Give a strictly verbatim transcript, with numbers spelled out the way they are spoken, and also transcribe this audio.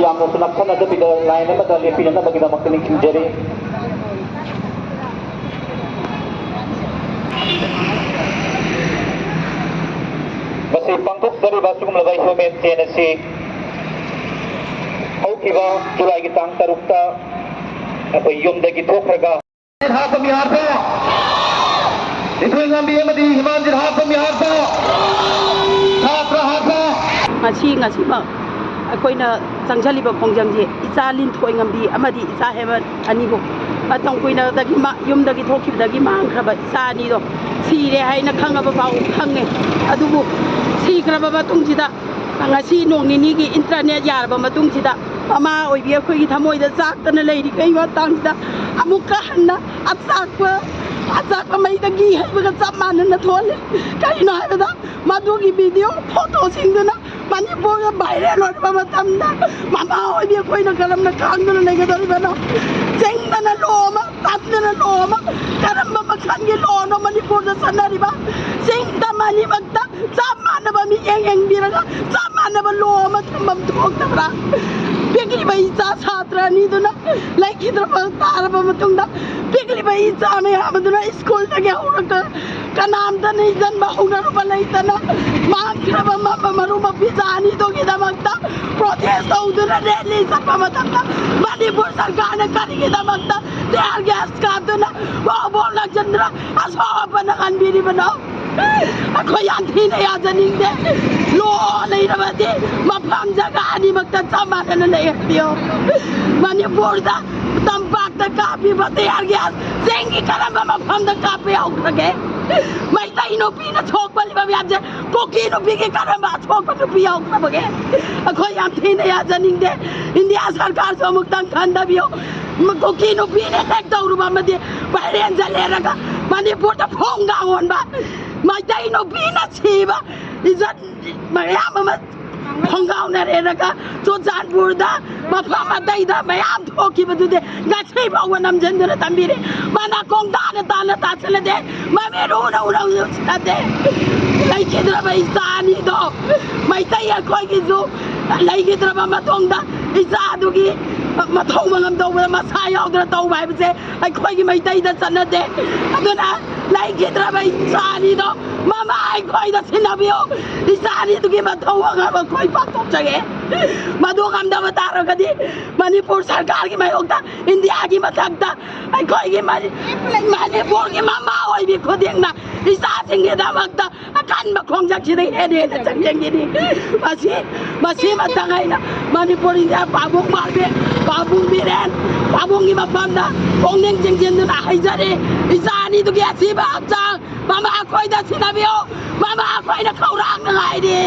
ꯌꯥꯝꯅꯁꯨ ꯅꯛꯁꯟꯅꯗꯕꯤꯗ ꯂꯥꯏꯟ ꯑꯃꯗ ꯂꯦꯞꯄꯤꯅꯅꯕꯒꯤꯗꯃꯛꯇ ꯅꯤꯡꯁꯤꯡꯖꯔꯤ꯫ ꯃꯁꯤ ꯄꯥꯡꯊꯣꯛꯆꯔꯤꯕ ꯑꯁꯤꯒꯨꯝꯂꯕ ꯍ꯭ꯌꯨꯃꯦꯟ ꯆꯦꯟ ꯑꯁꯤ ꯍꯧꯈꯤꯕ ꯖꯨꯂꯥꯏꯒꯤ ꯇꯥꯡ ꯇꯔꯨꯛꯇ ꯑꯩꯈꯣꯏ ꯌꯨꯝꯗꯒꯤ ꯊꯣꯛꯈ꯭ꯔꯒ ꯍꯥꯠꯄ ꯃꯤꯍꯥꯠꯄ, ꯏꯊꯣꯏ ꯉꯝꯕꯤ ꯑꯃꯗꯤ ꯍꯤꯃꯥꯟꯖꯤꯠ ꯍꯥꯠꯄ ꯃꯤꯍꯥꯠꯄ, ꯁꯥꯇ꯭ꯔ ꯍꯥꯠꯄ꯫ ꯉꯁꯤ, ꯉꯁꯤꯃꯛ ꯑꯩꯈꯣꯏꯅ ꯆꯪꯁꯤꯜꯂꯤꯕ ꯈꯣꯡꯖꯪꯁꯦ, ꯏꯆꯥ ꯂꯤꯟꯊꯣꯏ ꯉꯝꯕꯤ ꯑꯃꯗꯤ ꯏꯆꯥ ꯍꯦꯃꯟ ꯑꯅꯤꯕꯨ ꯃꯇꯝ ꯀꯨꯏꯅꯗꯒꯤ ꯃꯥ-, ꯌꯨꯝꯗꯒꯤ ꯊꯣꯛꯈꯤꯕꯗꯒꯤ ꯃꯥꯡꯈ꯭ꯔꯕ ꯏꯆꯥ ꯑꯅꯤꯗꯣ ꯁꯤꯔꯦ ꯍꯥꯏꯅ ꯈꯪꯉꯕ ꯐꯥꯎ ꯈꯪꯉꯦ꯫ ꯑꯗꯨꯕꯨ ꯁꯤꯈ꯭ꯔꯕ ꯃꯇꯨꯡꯁꯤꯗ, ꯉꯁꯤ ꯅꯣꯡ ꯅꯤꯅꯤꯒꯤ ꯏꯟꯇꯔꯅꯦꯠ ꯌꯥꯔꯕ ꯃꯇꯨꯡꯁꯤꯗ, ꯃꯃꯥ ꯑꯣꯏꯕꯤ ꯑꯩꯈꯣꯏꯒꯤ ꯊꯃꯣꯏꯗ ꯆꯥꯛꯇꯅ ꯂꯩꯔꯤꯉꯩ ꯃꯇꯥꯡꯁꯤꯗ, ꯑꯃꯨꯛꯀ ꯍꯟꯅ ꯑꯆꯥꯛꯄ, ꯑꯆꯥꯛꯄ ꯃꯩꯗꯒꯤ ꯍꯩꯕꯒ ꯆꯞ ꯃꯥꯟꯅꯅ ꯊꯣꯛꯍꯜꯂꯤ꯫ ꯀꯔꯤꯅꯣ ꯍꯥꯏꯕꯗ, ꯃꯗꯨꯒꯤ ꯚꯤꯗꯤꯑꯣ ꯐꯣꯇꯣꯁꯤꯡꯗꯨꯅ ꯃꯅꯤꯄꯨꯔꯗ ꯚꯥꯏꯔꯦꯜ ꯑꯣꯏꯔꯕ ꯃꯇꯝꯗ, ꯃꯃꯥ ꯑꯣꯏꯕꯤ ꯑꯩꯈꯣꯏꯅ ꯀꯔꯝꯅ ꯈꯥꯡꯗꯨꯅ ꯂꯩꯒꯗꯧꯔꯤꯕꯅꯣ? ꯆꯤꯡꯗꯅ ꯂꯣ ꯑꯃ, ꯇꯝꯗꯅ ꯂꯣ ꯑꯃ, ꯀꯔꯝꯕ ꯃꯈꯜꯒꯤ ꯂꯣꯅꯣ ꯃꯅꯤꯄꯨꯔꯗ ꯆꯠꯅꯔꯤꯕ? ꯆꯤꯡ ꯇꯝ ꯑꯅꯤꯃꯛꯇ ꯆꯞ ꯃꯥꯟꯅꯕ ꯃꯤꯠꯌꯦꯡ ꯌꯦꯡꯕꯤꯔꯒ ꯆꯞ ꯃꯥꯟꯅꯕ ꯂꯣ ꯑꯃ ꯊꯝꯐꯝ ꯊꯣꯛꯇꯕ꯭ꯔꯥ? ꯄꯤꯛꯂꯤꯕ ꯏꯆꯥ ꯁꯥꯇ꯭ꯔ ꯑꯅꯤꯗꯨꯅ ꯂꯩꯈꯤꯗ꯭ꯔꯕ ꯇꯥꯔꯕ ꯃꯇꯨꯡꯗ, ꯄꯤꯛꯂꯤꯕ ꯏꯆꯥ ꯃꯌꯥꯝ ꯑꯗꯨꯅ ꯁ꯭ꯀꯨꯜꯗꯒꯤ ꯍꯧꯔꯒ ꯀꯅꯥꯝꯇꯅ ꯏꯟꯖꯟꯕ ꯍꯧꯅꯔꯨꯕ ꯂꯩꯇꯅ ꯃꯥꯡꯈ꯭ꯔꯕ ꯃ-, ꯃ-, ꯃꯔꯨꯞ ꯃꯄꯤꯖꯥ ꯑꯅꯤꯗꯨꯒꯤꯗꯃꯛꯇ ꯄ꯭ꯔꯣꯇꯦꯁ ꯇꯧꯗꯨꯅ ꯔꯦꯂꯤ ꯆꯠꯄ ꯃꯇꯝꯗ ꯃꯅꯤꯄꯨꯔ ꯁꯔꯀꯥꯔꯅ ꯀꯔꯤꯒꯤꯗꯃꯛꯇ ꯇꯤꯌꯥꯔ ꯒ꯭ꯌꯥꯁ ꯀꯥꯞꯇꯨꯅ ꯕꯣꯝ ꯕꯣꯝ ꯂꯪꯁꯤꯟꯗꯨꯅ ꯑꯁꯣꯛ ꯑꯄꯟ ꯅꯪꯍꯟꯕꯤꯔꯤꯕꯅꯣ? ꯑꯩꯈꯣꯏ ꯌꯥꯝ ꯊꯤꯅ ꯌꯥꯖꯅꯤꯡꯗꯦ꯫ ꯂꯣ ꯂꯩꯔꯕꯗꯤ ꯃꯐꯝ ꯖꯒꯥ ꯑꯅꯤꯃꯛꯇ ꯆꯞ ꯃꯥꯟꯅꯅ ꯂꯩꯍꯟꯕꯤꯌꯣ꯫ ꯃꯅꯤꯄꯨꯔꯗ ꯇꯝꯄꯥꯛꯇ ꯀꯥꯞꯄꯤꯕ ꯇꯤꯌꯥꯔ ꯒ꯭ꯌꯥꯁ ꯆꯤꯡꯒꯤ ꯀꯔꯝꯕ ꯃꯐꯝꯗ ꯀꯥꯞꯄ ꯌꯥꯎꯈ꯭ꯔꯒꯦ? ꯃꯩꯇꯩ ꯅꯨꯄꯤꯅ ꯁꯣꯛꯄꯜꯂꯤꯕ ꯃꯌꯥꯝꯁꯦ ꯀꯨꯀꯤ ꯅꯨꯄꯤꯒꯤ ꯀꯔꯝꯕ ꯑꯁꯣꯛꯄ ꯅꯨꯄꯤ ꯌꯥꯎꯈ꯭ꯔꯕꯒꯦ? ꯑꯩꯈꯣꯏ ꯌꯥꯝ ꯊꯤꯅ ꯌꯥꯖꯅꯤꯡꯗꯦ꯫ ꯏꯟꯗꯤꯌꯥ ꯁꯔꯀꯥꯔꯁꯨ ꯑꯃꯨꯛꯇꯪ ꯈꯟꯊꯕꯤꯌꯨ꯫ ꯀꯨꯀꯤ ꯅꯨꯄꯤꯅ ꯍꯦꯛ ꯇꯧꯔꯨꯕ ꯑꯃꯗꯤ ꯚꯥꯏꯔꯦꯟ ꯆꯠꯂꯦꯔꯒ ꯃꯅꯤꯄꯨꯔꯗ ꯐꯣꯡꯒꯥ ꯑꯣꯟꯕ, ꯃꯩꯇꯩ ꯅꯨꯄꯤꯅ ꯁꯤꯕ ꯏꯖꯠ ꯃꯌꯥꯝ ꯑꯃ ꯈꯣꯡꯒꯥꯎꯅꯔꯦꯔꯒ ꯆꯨꯔꯆꯥꯟꯄꯨꯔꯗ ꯃꯐꯝ ꯑꯇꯩꯗ ꯃꯌꯥꯝ ꯊꯣꯛꯈꯤꯕꯗꯨꯗꯤ ꯉꯁꯤ ꯐꯥꯎꯕ ꯅꯝꯁꯤꯟꯗꯨꯅ ꯊꯝꯕꯤꯔꯤ꯫ ꯃꯅꯥꯀꯣꯡ ꯇꯥꯅ ꯇꯥꯅ ꯇꯥꯁꯤꯜꯂꯗꯦ, ꯃꯃꯤꯠ ꯎꯅ ꯎꯅ ꯎꯁꯤꯜꯂꯗꯦ꯫ ꯂꯩꯈꯤꯗ꯭ꯔꯕ ꯏꯆꯥ ꯑꯅꯤꯗꯣ ꯃꯩꯇꯩ ꯑꯩꯈꯣꯏꯒꯤꯁꯨ ꯂꯩꯈꯤꯗ꯭ꯔꯕ ꯃꯇꯨꯡꯗ ꯏꯆꯥꯗꯨꯒꯤ ꯃꯊꯧ ꯃꯉꯝ ꯇꯧꯕꯗ ꯃꯁꯥ ꯌꯥꯎꯗꯅ ꯇꯧꯕ ꯍꯥꯏꯕꯁꯦ ꯑꯩꯈꯣꯏꯒꯤ ꯃꯩꯇꯩꯗ ꯆꯠꯅꯗꯦ꯫ ꯑꯗꯨꯅ ꯂꯩꯈꯤꯗ꯭ꯔꯕ ꯏꯆꯥ ꯑꯅꯤꯗꯣ ꯃꯃꯥ ꯑꯩꯈꯣꯏꯗ ꯁꯤꯟꯅꯕꯤꯌꯨ꯫ ꯏꯆꯥ ꯑꯅꯤꯗꯨꯒꯤ ꯃꯊꯧ ꯃꯉꯝ ꯑꯩꯈꯣꯏ ꯄꯥꯡꯊꯣꯛꯆꯒꯦ꯫ ꯃꯗꯨ ꯉꯝꯗꯕ ꯇꯥꯔꯒꯗꯤ ꯃꯅꯤꯄꯨꯔ ꯁꯔꯀꯥꯔꯒꯤ ꯃꯥꯌꯣꯛꯇ, ꯏꯟꯗꯤꯌꯥꯒꯤ ꯃꯊꯛꯇ ꯑꯩꯈꯣꯏꯒꯤ ꯃꯅꯤ-, ꯃꯅꯤꯄꯨꯔꯒꯤ ꯃꯃꯥ ꯑꯣꯏꯕꯤ ꯈꯨꯗꯤꯡꯅ ꯏꯆꯥꯁꯤꯡꯒꯤꯗꯃꯛꯇ ꯑꯀꯟꯕ ꯈꯣꯡꯖꯪꯁꯤꯗ ꯍꯦꯟꯅ ꯍꯦꯟꯅ ꯆꯪꯁꯤꯟꯈꯤꯅꯤ꯫ ꯃꯁꯤ, ꯃꯁꯤꯃꯇꯪ ꯑꯩꯅ ꯃꯅꯤꯄꯨꯔ ꯏꯟꯗꯤꯌꯥ ꯄꯥꯕꯨꯡ ꯃꯥꯔꯕꯤ, ꯄꯥꯕꯨꯡ ꯕꯤꯔꯦꯟ, ꯄꯥꯕꯨꯡꯒꯤ ꯃꯐꯝꯗ ꯄꯨꯛꯅꯤꯡ ꯆꯤꯡꯁꯤꯟꯗꯨꯅ ꯍꯥꯏꯖꯔꯤ꯫ ꯏꯆꯥ ꯑꯅꯤꯗꯨꯒꯤ ꯑꯁꯤꯕ ꯍꯛꯆꯥꯡ ꯃꯃꯥ ꯑꯩꯈꯣꯏꯗ ꯁꯤꯟꯅꯕꯤꯌꯨ꯫ ꯃꯃꯥ ꯑꯩꯈꯣꯏꯅ ꯈꯧꯔꯥꯡꯅ ꯉꯥꯏꯔꯤ꯫